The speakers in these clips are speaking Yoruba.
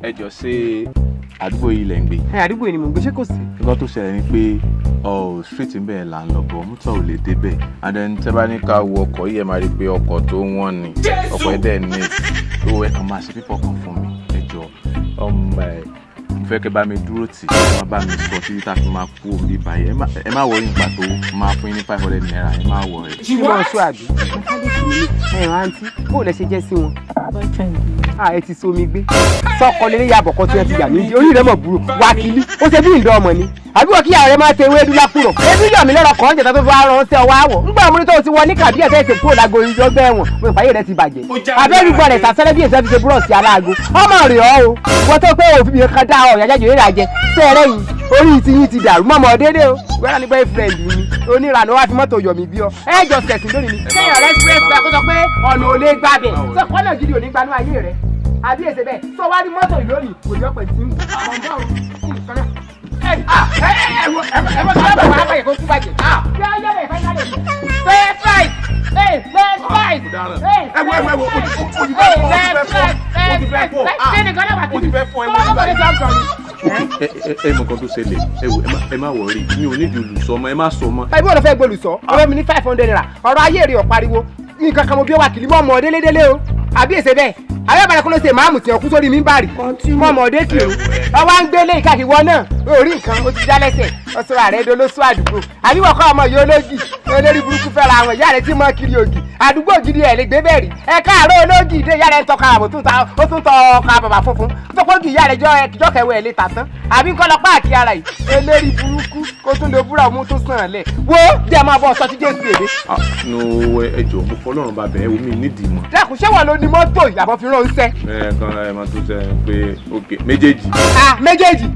Ẹ jọ, ṣé àdúgbò yìí lẹ̀ ń gbé? Ẹ, àdúgbò yìí ni mò ń gbé, ṣé kò sí? Nǹkan tó ṣẹlẹ̀ ni pé ọ street ń bẹ̀ là ń lọ bọ̀, mọ́tò ò lè débẹ̀, and then tẹ́ bá ní ká wo ọkọ̀ yìí, ẹ máa rí i pé ọkọ̀ tó wọ́n ni. Ọkọ̀ ẹ̀ dẹ̀ ní tó. Ẹ kàn máa ṣe pípọ̀ kan fún mi, ẹ jọ. Ọmọ ẹ, mo fẹ́ kẹ́ bá mi dúró tì, ẹ má bá mi sọ títí tá a fi máa kú omi báyìí. Ẹ má worry nípa tó máa fún yín ní ₦500, ẹ má worry. Kí wọ́n sọ àbí mẹkáníìkì ni ẹ rántí bó lẹ ṣe jẹ́ sí wọn. Boyfriend mi. A ẹ ti somi gbé sọkọ lélẹ́ yàbọ̀ kan tí wọ́n ti yà mí di orí rẹ̀ mọ̀ burú wákìlì. Ó ṣe bí ìdán ọmọ ni àbí wọ́n kíyàwó rẹ̀ máa tẹ ewédú lápúrọ̀ ebi yọ̀ mí lọ́rọ̀ kàn jẹ̀ta tó fi wá ránṣẹ́ ọwọ́ àwọ̀ ńgbà múni tó ti wọ ní kàbí ẹ̀fẹ́ ṣe kúrò lágbo ìjọgbẹ́ ẹ̀wọ̀n mo ìpàyè rẹ̀ ti bàjẹ́. Abẹ́rùgbọ́n rẹ̀ sàṣẹ́lẹ̀ bí èso fi ṣe búrọ̀sì aláàgó ọmọ rẹ̀ ọ́ o. Wọ́n tó pé òfin mi kan dá ọ̀ yàjáde rẹ̀ jẹ sẹ́ẹ̀rẹ́ yìí, orí ti yín ti dàrú mọ́mọ́ dédé o. Wẹ́rẹ́ ní boyfriend mi oníranú wá fi mọ́tò yọ̀ mí bí ọ. Ẹ jọ sẹ̀sìn lónìí ni kéèyàn rẹ̀ express gba kó sọ pé ọ̀nà ò lè gbà bẹ̀ sọ kọ́nà gidi ò ní gbanú ayé rẹ̀ àbí èsè bẹ́ẹ̀ sọ wá ní mọ́tò yìí lónìí kò jọ pẹ̀ tí ń bọ̀ ẹ ẹ ẹ ẹ mọ sábà wà á bàjẹ́ kó kú bàjẹ́. Yá yá bẹ̀ finally. Left right. Hey, left right. Hey, Ẹ wo, ẹ wo, ẹ wo, o ti fẹ́ fọ́, o ti fẹ́ fọ́, o ti fẹ́ fọ́. Ṣé nìkan náà wà? O ti fẹ́ fọ́, ẹ wọ nígbà yìí. Ẹ ẹ ẹ mọ nǹkan tó ṣẹlẹ̀, ẹ wò, ẹ má worry, mi ò nídìí olùsọ mọ́, ẹ má sọ mọ́. Ẹbí wọn lọ fẹ́ gbólùsọ ọ̀rọ̀ mi ní ₦500. Ọ̀rọ̀ ayé rẹ̀ ọ̀pariwo nǹkan kan mo bí ó wà kìlí mọ́ ọmọ délédélé o. Àbí èsè bẹ́ẹ̀ àbí àbàlẹ̀ kó ló ṣe máàmù tí ọkú sórí mímbàrì mọ́ ọmọdé kì í ọwọ́ ń gbélé ìkàkì wọ náà orí nǹkan ó ti já lẹ́sẹ̀ ọ̀sọ̀rọ̀ àrẹ dolóṣù àdúgbò. Àbí wọ́n kọ́ ọmọ yìí ológì olórí burúkú fẹ́ra àwọn ìyá rẹ̀ tí mọ́ kiri ògì àdúgbò gidi ẹ̀ lè gbé bẹ́ẹ̀ rí. Ẹ káàárọ̀ ológì dé, ìyá rẹ̀ ń tọka àbò ó tún tọ ọkà bàbà funfun tó kó gì ìyá rẹ̀ jọ kẹwẹ́ ẹ̀ lè tà tán. Àbí nǹkan lọ páàkì ara yìí, eléri burúkú kó tún lè búra òun tó sàn lẹ̀ wo jẹ́ máa bọ́ sọ tí Jésù èdè. Ah no, ẹ jọ, mo fọlọ́run bá bẹ̀ ẹ wo, mi nídìí mọ́. Dákun, ṣé wọn ló ní mọ́tò ìyàbọ̀ fi ránṣẹ́? Ẹ kan ẹ máa tó sẹ pé ok, méjèèjì. Ah, méjèèjì.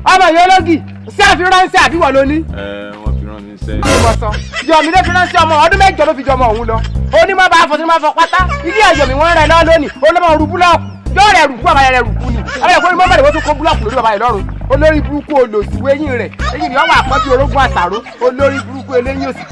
Ọmọ yìí ológì sí àfi ránṣẹ́ àbí wọ́n ló ní? Ẹ, wọ́n fi rán mi sẹ́. Kí mo sọ yọ̀mí ló fi ránṣẹ́. Ọmọ ọdún 8 ló fi jọmọ òun lọ. Onímọ̀ bá fọ sí máa fọ pátá ilé ẹ̀yọ̀mí wọ́n rẹ̀ lọ́ lónìí. Olómọ ru búlọ́ọ̀kù yóò rẹ̀ rùkú, bàbá rẹ̀ rùkú ni abẹ́rẹ́ kó ní mọ́mọ́dé wọ́n tún kó búlọ́ọ̀kù lórí bàbá rẹ̀ lọ́rùn. Olórí burúkú olòṣìwé eyín rẹ̀ eyín ni wọ́n wà pọ́n bí orógún àtàró. Olórí burúkú eléyìn òsì.